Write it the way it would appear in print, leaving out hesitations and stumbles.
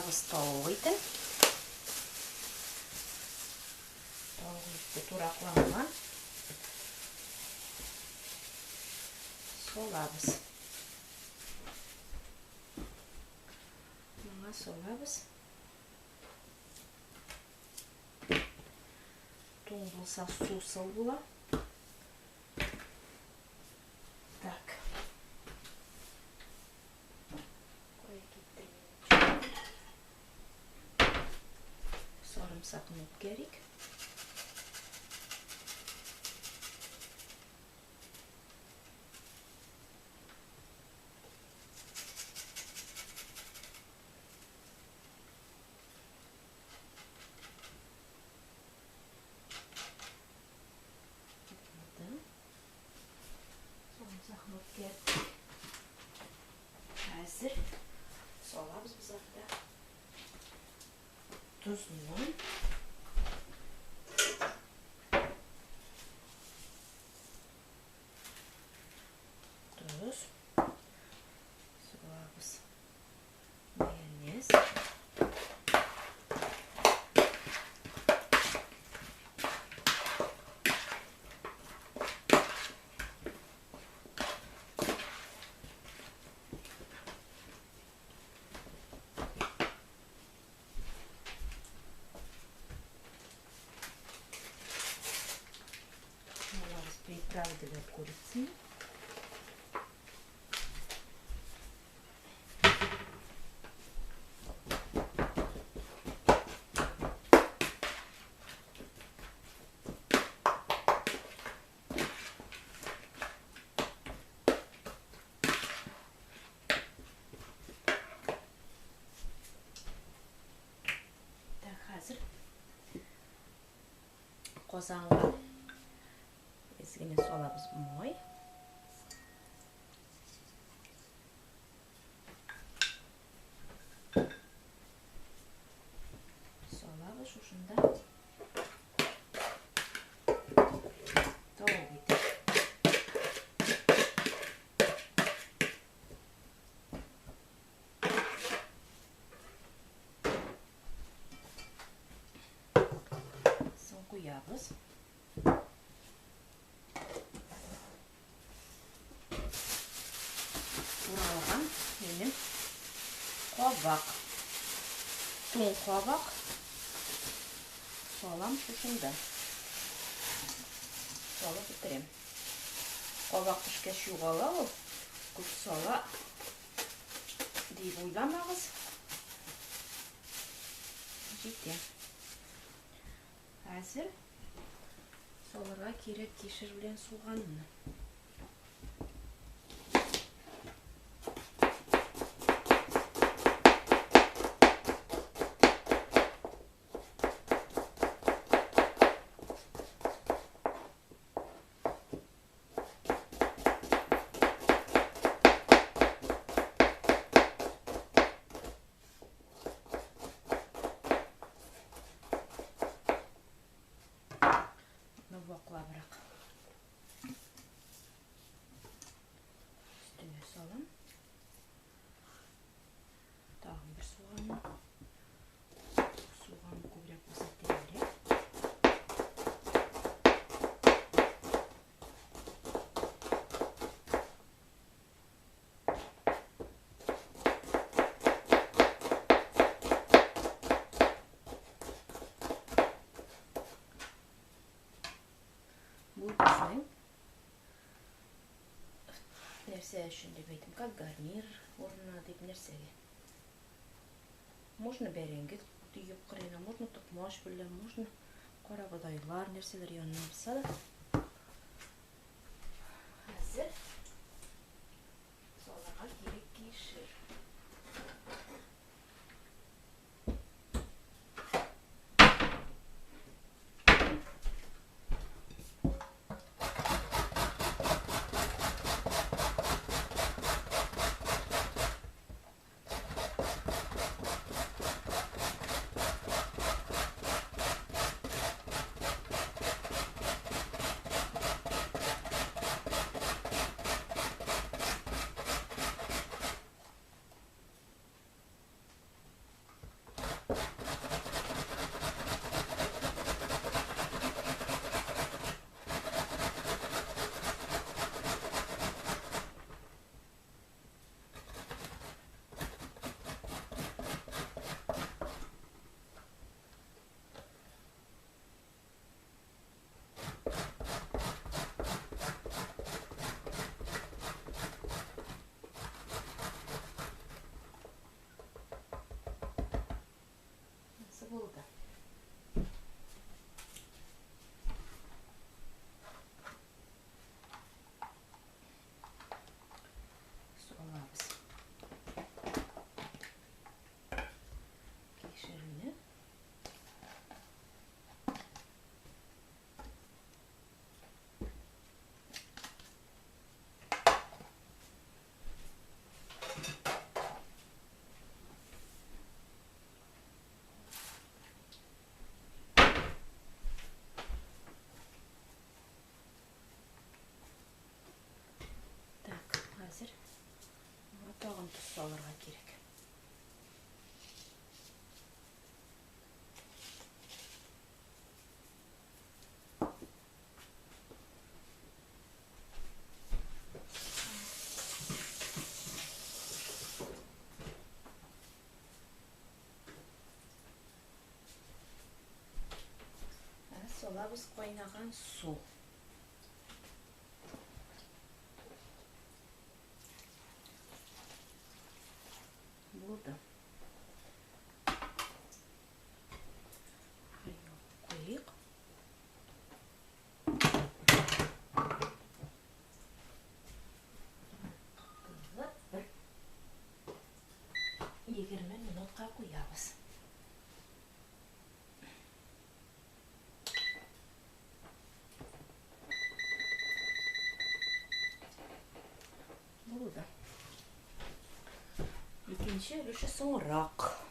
Салабыз тавык итен. Тавык ите туракланган. Салабыз. Моңа салабыз. Туң булса сусыл була. Так. Кая китте минем? Сарымсакны үткәрик. Хәзер салабыз без анда тозны. Тоз. Салабыз майонез. Приправы для курицы. Так, хәзер казанга әзгенә салабыз май. Салабыз шушында тавык ите. Соң куябыз. Туралган минем кабак. Туң кабак салам шушында. Салып бетерәм. Кабак пешкәч югала ул. Күп сала дип уйламагыз. Җитә. Хәзер салырга кирәк кишер белән суганны. Ваклабрак өстенә салам. Тагын бер суганны. Суган күбрәк булса тәмлерәк. Бу безнең нәрсә өчен дип әйтим, как гарнир урынына дип нәрсәгә. Можно бәрәңге төеп кырыена, можно токмач белән, можно карабодайлар, нәрсәләр янына булса да. Хәзер салырга кирәк кишер. Тагын тоз салырга кирәк. Салабыз кайнаган су. Булды. Куйыйк. Бер 20 минутка куябыз. Булды. Икенче өлеше соңрак.